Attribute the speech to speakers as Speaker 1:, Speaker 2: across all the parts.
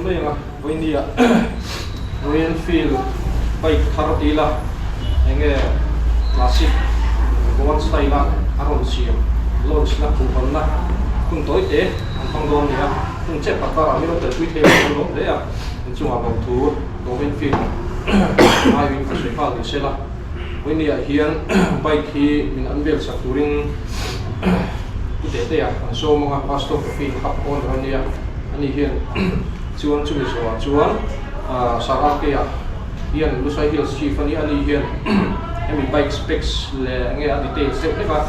Speaker 1: dawn mai ang a, vawinia Royal Enfield bike thar ti ila eng nge classic Goan style a a rawn siam launch na khuhhawnna hun tawi te an hmang dawn a ni a, hun chep tak karah min rawn telpui thei lo an lawm hle a, inchungah lawmthu Royal Enfield ngaiin ka sawi nghal ni se la. Vawinia hian bike hi min an vel sak turin Pu Tetea an sawm ang a, Pastor Coffee Hub owner a nia, ani hian chuan chumi zawhah chuan Sir RK-a hian Lusai Hills Chief a nia, ani hian hemi bike specs leh enge a details deuh hlek a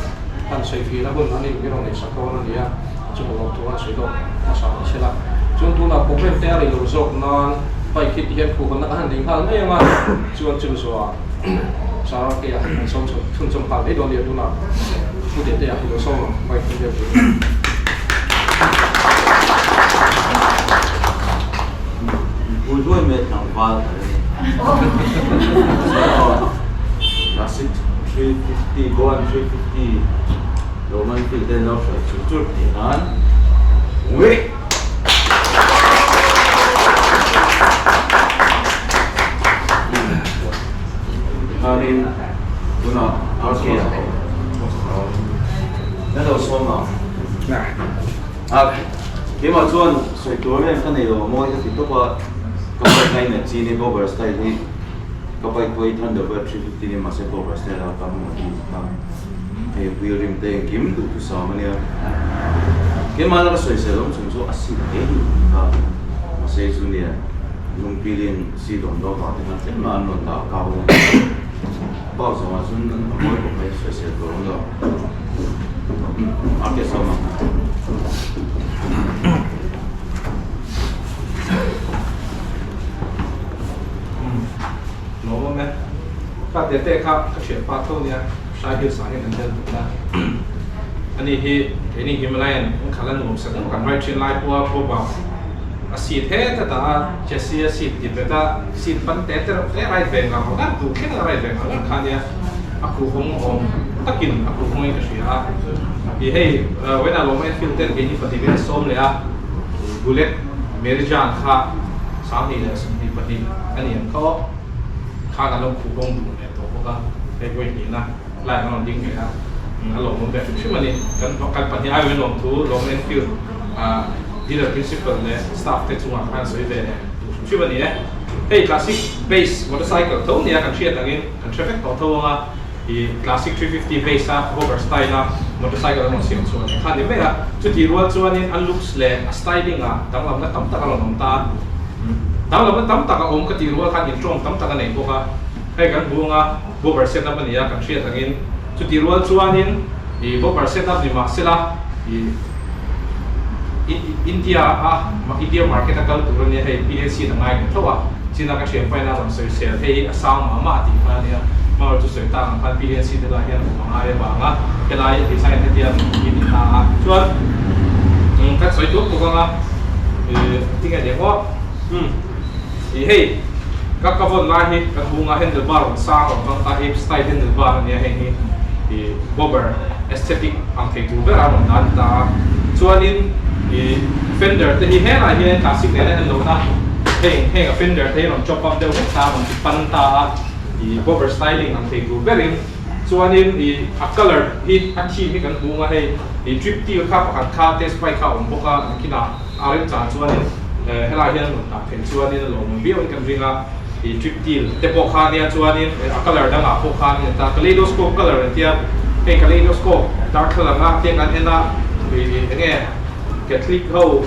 Speaker 1: han sawi fihna hun a nih min rawn neih sak dawn a ni a, chumi lawm thu an sawi lawk hmasa ang che la. Chuan tunah program te a rei lo zawk nan bike hi tihian khuhhawnna kan han nei nghal mai ang a, chuan chumi zawhah Sir RK-a an sawm chho chhunchawm nghal mai dawn a nia tunah Pu Tetea hi lo sawm ang bike hi vel turin.
Speaker 2: Pu Hluai Met tlangval a ni. Classic 350, Goan 350 Roman field te lo hruai chur chur theih nan Ui! Khanin tunah RK a lo sawm ang. Keimah chuan sawi tur em ka nei lo a mawi ka ti tawp a, ka bike ngainat chi ni Bobber style hi ka bike pawh hi Thunderbird 350 ni mahse Bobber style a ka hmu ti kha hei wheel rim te engkim duhthusam a nia. Keimah laka sawi sel awm chung chu a seat hle hi ka mahse chu nia lungpilin seat awm dawn vang te khan tlem a an rawn dah kau a bak zawngah chuan a mawi khawp mai sawi sel tur awm lo. A ke sawm ang.
Speaker 1: Lawm awm e. Ka tete kha ka thianpa tho nia Shai Hills ah hian kan tel dun a. Ani hi keini Himalayan an khalh a nuam sak deuh kan ride thin lai pawha pawpa a seat heta ta a chassis a seat ti bet a seat pan te te reuh te ride ve ngar ngar duh thleng a ride ve ngar ngar kha ania a khuhawng awm takin a khuhawng in ka hria a. Ih hei Wena Lawma Enfield ten keini pahnih vel a sawm leh a Bullet Mary Jane kha 2022 a ni ang kha aw. Kha kan lo khuh bawng duh leh tawh bawk a, hei vawi hnihna line an rawn ding leh a, a lawmawm ve hrim hrim a ni. Kan kan pahnih aiawin lawmthu Lawm Enfield dealer principal leh staff te chungah khan sawi ve leh duh hrim hrim a ni e. Hei classic base motorcycle tho nia kan hriat angin kan hre vek tawh tho ang a, ih classic 350 base a bobber style a motorcycle an rawn siam chhuah leh kha a ni mai a. Chutih rual chuanin a looks leh a styling ah danglamna tam tak a rawn awm ta a. Danglamna tam tak a awm ka tih rual khan intawng tam tak a nei bawk a, hei kan hmu anga bobber set up a ni a kan hriat angin chutih rual chuanin ih bobber set up ni mah sela ih India a India market a kal tur a nia hei PNC in a ngai leh tho a, china ka thian paina a rawn sawi sel hei hi a sang mah mah a tih kha a nia, hmangaih chu sawi tak ang khan PNC te lah hian a awm a ngai avanga helai design hetia hi ni ta a chuan kan sawi tuak bawk anga ih tinge ni ang aw umm ih hei ka ka vawn lai hi kan bunga handle bar rawn sang rawn hmang ta ape style handle bar a nia heng hi ih bobber aesthetic ang thei tur ber a rawn dan ta a chuanin ih fender te hi helai hian classic nen a en lohna heng heng a fender te hi rawn chop up deuh vek ta a rawn ti pan ta a ih bobber styling ang thei tur berin chuanin ih a colour hi a theme hi kan hmu ang a hei ih drip teal kha pakhat kha test bike kha a awm bawk a nakinah a remchang chuanin helai hian rawn dah theih chuanin a lawmawm viau in kan ring a ih drip teal te pawh kha nia chuanin a colour dangah pawh khan a ni ta kaleidoscope colour an tia hei kaleidoscope darthlalang a tiang kan en a ih eng nge Catholic ho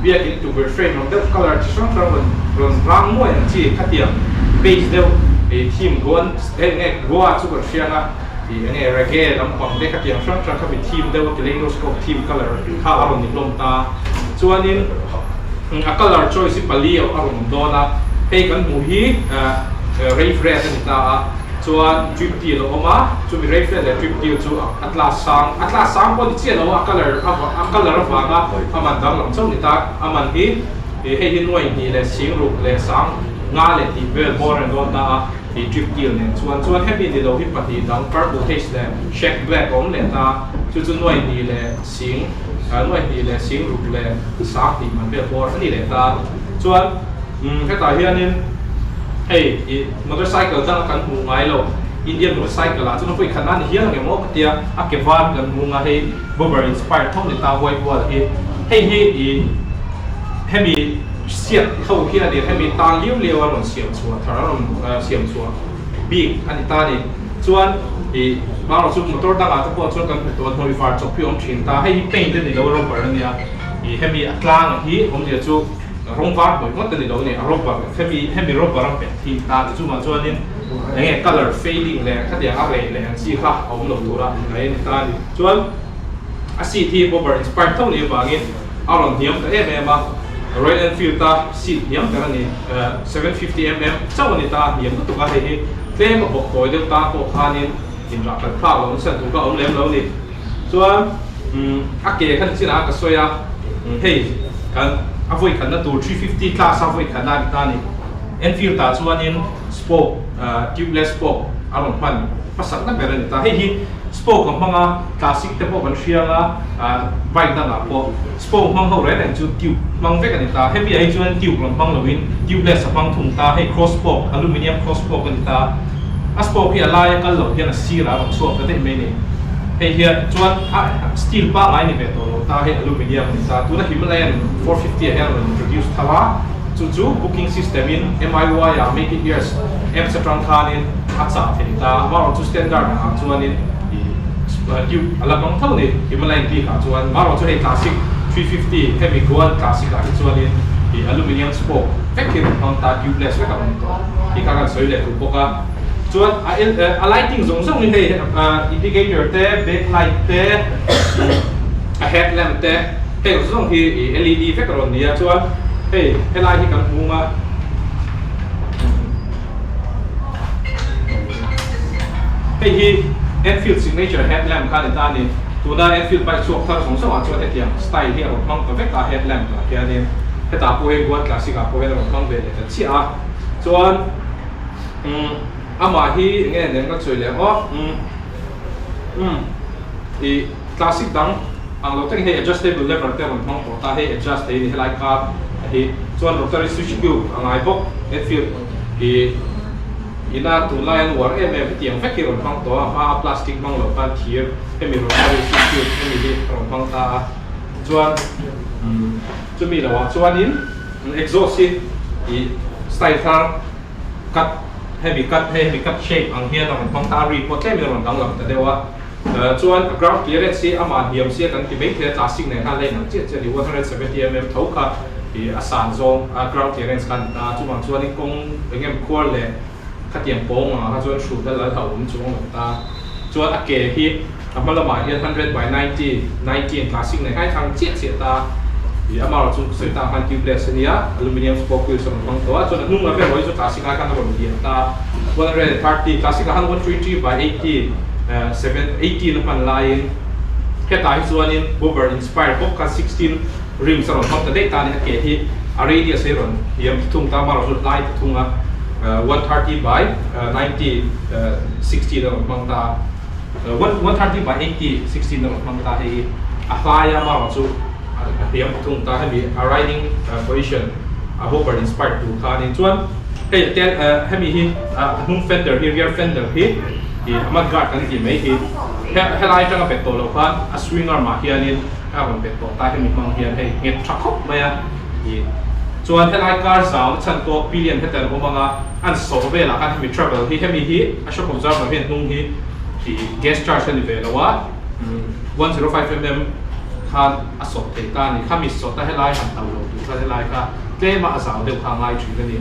Speaker 1: biakin tukverh frame ang deuh colour chi hrang hrang rawn rawn rang muai ang chi khatiang base deuh ih theme Goan hei eng nge Goa chu kan hriang a ih eng nge reggae lampang te khatiang hrang hrang khami theme deuh a kaleidoscope theme colour kha a rawn ni hlawm ta chuanin a colour choice hi pali a rawn awm dawn a hei kan hmuh hi rave red a ni ta a. Chuan drip deal a awm a, chumi Rayfred leh drip deal chu a class sang, a class sang pawh ni chiah lo a, a colour a colour avanga a man danglam chauh ni ta, a man hi ih hei hi nuai hnih leh sing ruk leh sang nga leh tih vel bawr a ni dawn ta a, ih drip deal nen chuan chuan hemi ni lo hi pahnih dang purple haze leh shag black a awm leh ta, chu chu nuai hnih leh sing Nuai hnih leh sing ruk leh sang hnih man vel bawr a ni leh ta. Chuan hetah hianin hei ih motorcycle danga kan hmuh ngai lo Indian motorcycle ah chuan a vawi khat nan hial ang em aw ka tia a ke var kan hmu nga hei Bobber inspired tho ni ta white wall hi hei hi ih hemi siat ho hianin hemi tan liau liau a rawn siam chhuah thar a rawn siam chhuah bik a ni ta a ni. Chuan ih marawh chu motor dangah te pawh chuan kan hmu tawh a hnawih var chawp hi a awm thin ta. Hei hi paint a ni lo a rubber a nia. Ih hemi a tlang hi awmzia chu rawng var hmawih ngawt a ni lo a ni. A rubber hemi hemi rubber a pet thin ta ni chungah chuanin eng nge colour fading leh khatiang a reh leh ang chi kha a awm lo tura ngaih a ni ta a ni. Chuan a seat hi bobber inspired tho ni avangin a rawn hniam ta em em a. Royal Enfield a seat hniam ber a ni. 750 mm chauh a ni ta a hniam lutuk a hei hi. Tlem a bawk tawi deuh tan pawh khanin inrah kan thlak lo nasa tur kha a awm lem lo a ni. Chuan a ke kha nichinah ka sawi a, hei kan a vawi khatna tur 350 class a vawi khatna a ni ta a ni. Enfield ah chuanin spoke tubeless spoke a rawn hman hmasakna ber a ni ta. Hei hi spoke a hmang a, classic te pawh kan hriang a, bike dangah pawh spoke hmang ho reng reng chu tube hmang vek a ni ta. Hemi ah hi chuan tube rawn hmang loin tubeless a hmang thung ta. Hei cross spoke, aluminium cross spoke a ni ta. A spoke hi a laia kal loh hian a sirah a rawn chhuak ta daih mai a ni. Hei hian chuan a steel pangngai ni ve tawh lo ta, hei aluminium a ni ta. Tuna Himalayan 450 ah hian a rawn introduce thar a, chu chu booking system in MIY ah Make It Yours apps atang khanin a chah thei ta. Amaherawhchu standard ah chuanin ih tube a la hmang tho a ni Himalayan bik ah chuan. Amaherawhchu hei classic 350 hemi Goan classic ah hi chuanin ih aluminium spoke vek hi rawn hmang ta, tubeless vek a rawn ni tawh tih kha kan sawi leh duh bawk a. Chuan a a lighting zawng zawng hi hei indicator te, back light te, a headlamp te heng zawng hi ih LED vek a rawn ni a. Chuan hei helai hi kan hmung a. Hei hi Enfield signature headlamp kha a ni ta a ni. Tuna Enfield bike chhuak thar zawng zawngah chuan hetiang style hi a rawn hmang ta vek a headlamp ah hianin hetah pawh hi Goan Classic ah pawh hian a rawn hmang ve leh ta chiah a. Chuan umm amah hi eng nge nen ka sawi leh ang aw umm umm ih Classic dang ang lo takin hei adjustable lever te a rawn hmang tawh ta, hei adjust thei a ni helai kar hi chuan rotary switch cube a ngai bawk. Enfield hi ina tunlai an uar em em hetiang vek hi a rawn hmang tawh a, hma a plastic hmang lo khan thir hemi rotary switch cube hemi hi a rawn hmang ta a, chuan chumi lo ah chuanin exhaust hi ih style thar cut hemi cut hei hemi cut shape ang hian a rawn hmang ta a, ri pawh tlemin a rawn danglam ta deuh a. Chuan a ground clearance hi amah hniam sia kan ti mai thei a, classic nen khan lane ang chiah chiah a ni, 170mm tho kha ih a san zawng a ground clearance kha a ni ta a, chuvang chuanin kawng eng em khuar leh khatiang pawng angah kha chuan hrut a lal hlauhawm chuang lo ta. Chuan a ke hi a hma lamah hian 100 by 90, 19 classic nen khan a inthlang chiah chiah ta a, ih amaherawhchu chu sawi tak khan tubeless a nia, aluminium spoke wheels a rawn hmang tawh a, chuan a hnung lam erawh hi chu classic ai khan a rawn lian ta a, 130, classic ah khan 120 by 80. 7, 18 a hman laiin hetah hi chuanin Bobber inspire bawk kha 16 rims a rawn hmang ta daih ta a ni. A ke hi a radius hi a rawn hniam ta thung ta, amaherawhchu chu hlai ta thung a, 130 by 90, 16 a rawn hmang ta a, 130 by 80, 16 a rawn hmang ta hei hi a hlai a, amaherawhchu a hniam ta thung ta. Hemi a riding position a Bobber inspire tur kha a ni. Chuan hei hemi hi a hnung fender hi rear fender hi Ih a mud guard kan tih mai hi he helai atanga bet tawh loh khan a swing arm ah hianin a rawn bet tawh ta hemi hmang hian hei nghet tha khawp mai a ih chuan helai car zau na chhan pawh pillion heta an awm anga an sawh velah khan hemi travel hi hemi hi a shock absorber hian hnung hi ih gas charge a ni ve lo a 105mm khan a sawt thei ta a ni khami sawt a helai han hlau lo tur khan helai kha tlema a zau deuh kha a ngai thin a ni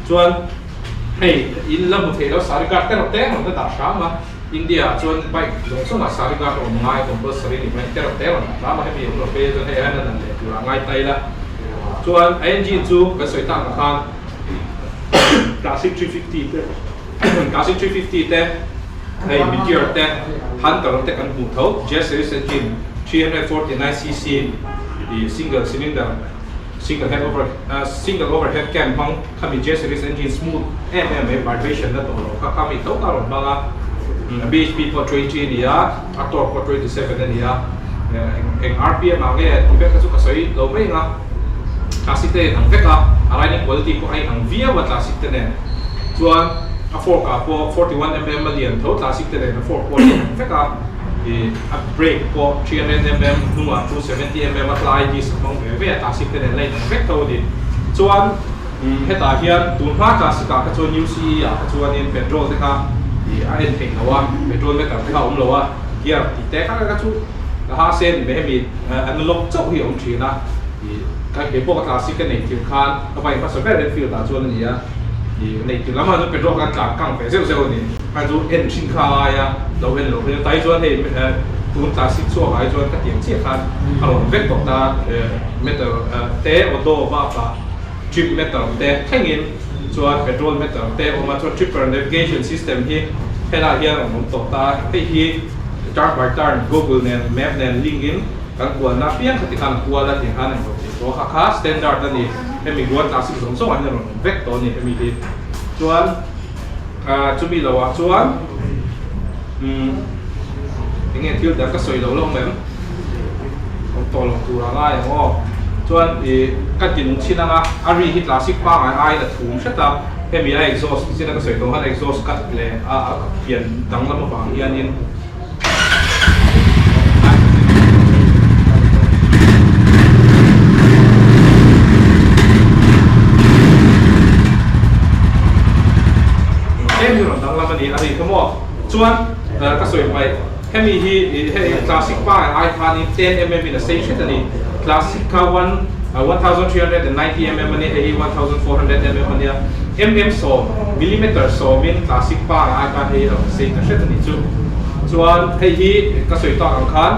Speaker 1: chuan. Hei in la hmu thei lo sari guard te rawh te rawn la dah hram a, India ah chuan bike zawng zawng ah sari guard a awm ngai compulsory ni mai te rawh te rawn dah hram a, hemi awm lo phei chuan hei hian a dan leh tur ah ngai ta ila. Chuan a engine chu kan sawi tak ang khan Classic 350 te Classic 350 te hei Meteor te Hunter te kan hmuh tho J series engine 349cc ih single cylinder single head over single overhead cam hmang Khami J series engine smooth em em mai vibration na tawh loh kha khami tho kha a rawn hmang a, a bhp pawh 20 a ni a, a torque pawh 27 a ni a. Eng RPM ah nge tih vek kha chu ka sawi lo mai ang a, classic te in ang vek a, a riding quality pawh a in ang viau a classic te nen chuan a fork ah pawh 41 mm a lian tho classic te nen a fork pawh a in ang vek a, ih a brake pawh 300 mm hnungah 270 mm a tlai disc a hmang ve ve a classic te nen la in ang vek tho a ni. Chuan hetah hian tun hma classic ah kha chuan UCE ah kha chuanin petrol te kha ih a en theih loh a, petrol meter te kha a awm lo a. Gear tih te kha kha chu ka ha sen mai hemi analog chauh hi a awm thin a, ih ka he pawh ka classic ka nei thil khan ka bike hmasa ber Enfield ah chuan a ni a, ih nei thil lamah chuan petrol khan tlan kang ve zeuh zeuh a ni. Kha chu en thin kha a ngai a, lo en loh phei chuan tai chuan hei tun classic chhuak ah hi chuan ka tiang chiah khan a rawn vek tawh ta meter te auto bakah trip meter te thlengin chuan petrol meter te a awm a, chuan tripper navigation system hi helaiah hian a awm tawh ta a, hei hi turn by turn google nen map nen link in kan kualna apiang khati khan a kual a tiang khan a inrawh thei tawh a, kha kha standard a ni, hemi guan classic zawng zawng ah hian a rawn awm vek tawh a ni hemi hi chuan ah chumi lo ah chuan umm eng nge thil dang ka sawi lo lo awm em? Awm tawh lo tur a ngai ang aw. Chuan ih ka ti nung chin anga a ri hi classic pangai aiin a thum hret a, hemi a exhaust chin a ka sawi tawh khan exhaust cut leh a a pian danglam avang hianin tlem hi rawn danglam a ni a ri kha maw. Chuan ka sawi hmaih. Hemi hi hei classic pa ai khanin 10 mm in a sei hret a ni. Classic kha 1390 mm a ni, hei hi 1400 mm a nia. Mm sawm, millimeter sawmin classic pa ai khan hei a rawn sei ta hret a ni chu. Chuan hei hi ka sawi tak ang khan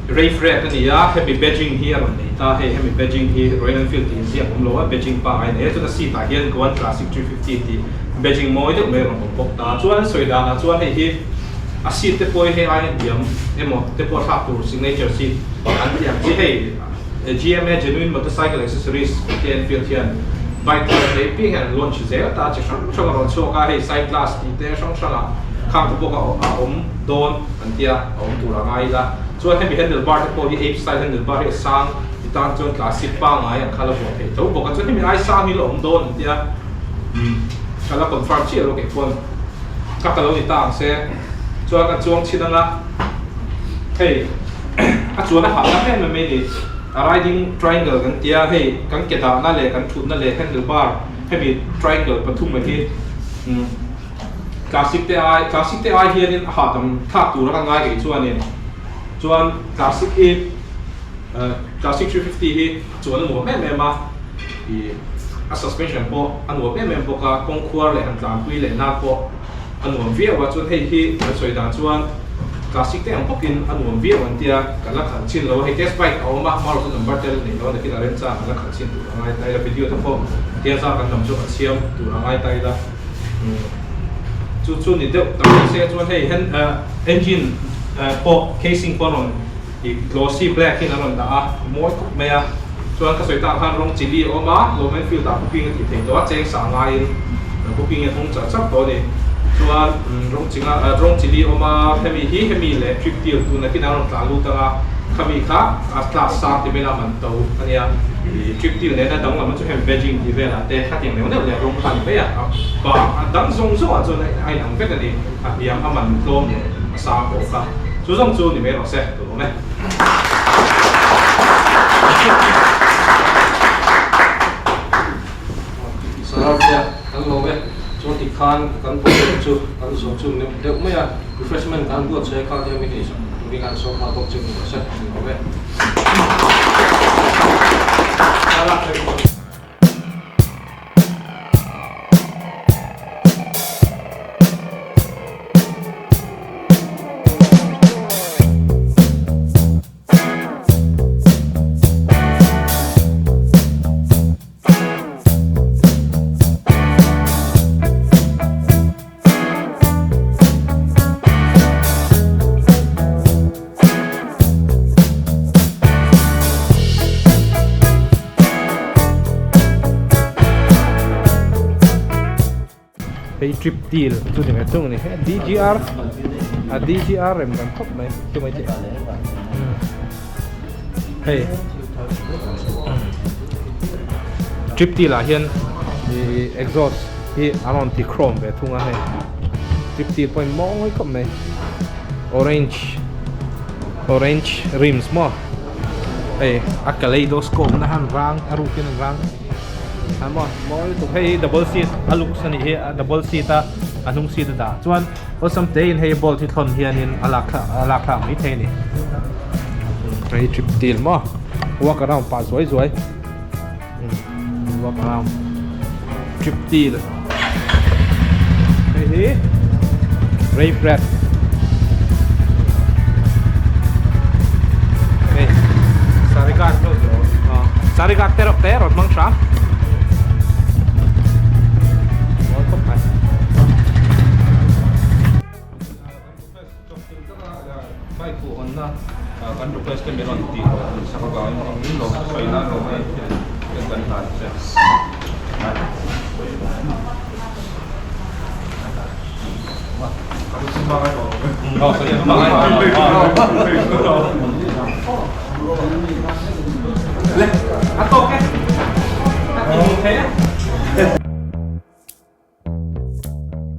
Speaker 1: Rafe Red a ni a, hemi badging hi a rawn nei ta. Hei hemi badging hi Royal Enfield tih inziak awm lo a, badging pa ai nei a. Chuan a seat ah hian Goan Classic 350 tih Badging mawi deuh mai a rawn awm bawk ta. Chuan an sawi danah chuan hei hi a seat te pawh hi hei aiin diam emaw te pawh thlak tur signature seat an ti ang chi. Hei GMA Genuine Motorcycle Accessories te Enfield hian bike thar a nei piang hian an launch zel ta a, chi hrang hrang a rawn chhuak a, hei side glass tih te hrang hrang ah khang te pawh a awm dawn an tia a awm tur a ngai ila. Chuan hemi handle bar te pawh hi ape style handle bar hi a sang ti tan chuan classic pangngai ang kha la vuah theih tho bawk a, chuan hemi ai sang hi la awm dawn an tia. Ka la confirm chiah lo kei pawn ka ka lo ni ta ang se chuan ka chuang chhin anga hei a chuan a hah na em em mai ni a riding triangle kan tia hei kan ke dahna leh kan thutna leh handle bar hemi triangle pathum mai hi classic te ai classic te ai hianin a hahdam thlak tur a ka ngai kei chuanin chuan classic hi classic 350 hi a chuan a nuam em em a ih a suspension pawh a nuam em em bawk a kawng khuar leh han tlanpui leh nan pawh a nuam viau a chuan hei hi kan sawi dan chuan classic te ang bawkin a nuam viau an tia kan la khalh chin lo a hei test bike a awm a hmarawh chu number te la nei lo a nakin a remchang kan la khalh chin tur a ngai ta ila video te pawh tia zar kan lam chu kan siam tur a ngai ta ila chu chu ni deuh tak mai se chuan hei engine pawh casing pawh a rawn Ih glossy black in a rawn dah a, mawi khawp mai a. Chuan ka sawi tak khan rawng chili a awm a, Lawmen field ah booking a tih theih tawh a, cheng sah ngaiin booking a hawng char char tawh a ni. Chuan rawng chi nga rawng chili a awm a, hemi hi hemi leh trip deal tun nakin a rawn tlan lut ang a, khami kha a class sang ti vela man to a nia. Ih trip deal nena danglam chu hemi badging tih velah te khatiang neuh neuh leh rawng kha a ni mai a, a bang a dang zawng zawngah chuan a inang vek a ni. A hniam a man tlawm a sang pawh kha chu zawng chu ni mai rawh se tun awm e.
Speaker 3: Saravia kan lawm e, chuan tikhan kan pawh chu kan zawh chu neuh deuh mai a, refreshment kan buat che kha hian min eisak turin an sawm nghal bawk chu ni rawh se ni awm e.
Speaker 1: Hei trip deal chu ni ve thung a ni he DGR. A DGR rem rem khawp mai chu mai teh. Hei trip deal ah hian ih exhaust hi an rawn ti chrome ve thung a hei trip deal pawhin mawi khawp mai orange orange rims maw hei a kaleidoscope na han rang a rukin an rang a maw mawi lutuk hei hi double seat a looks a nih hi a double seat a a hnung seat a dah chuan Awlsam tein hei bolt hi thlawn hianin a lak thlak a lak thlak mai thei a ni. Hei trip dil maw walk around pah zuai zuai walk around trip dil hei hi ray bread hei sarigat sarigat te rawh te rawt hmang hram. Kan request te min rawn tih sak avangin engin lo sawi nan lo mai hian kan hlan che. Le, a tawk e. A ti thei e.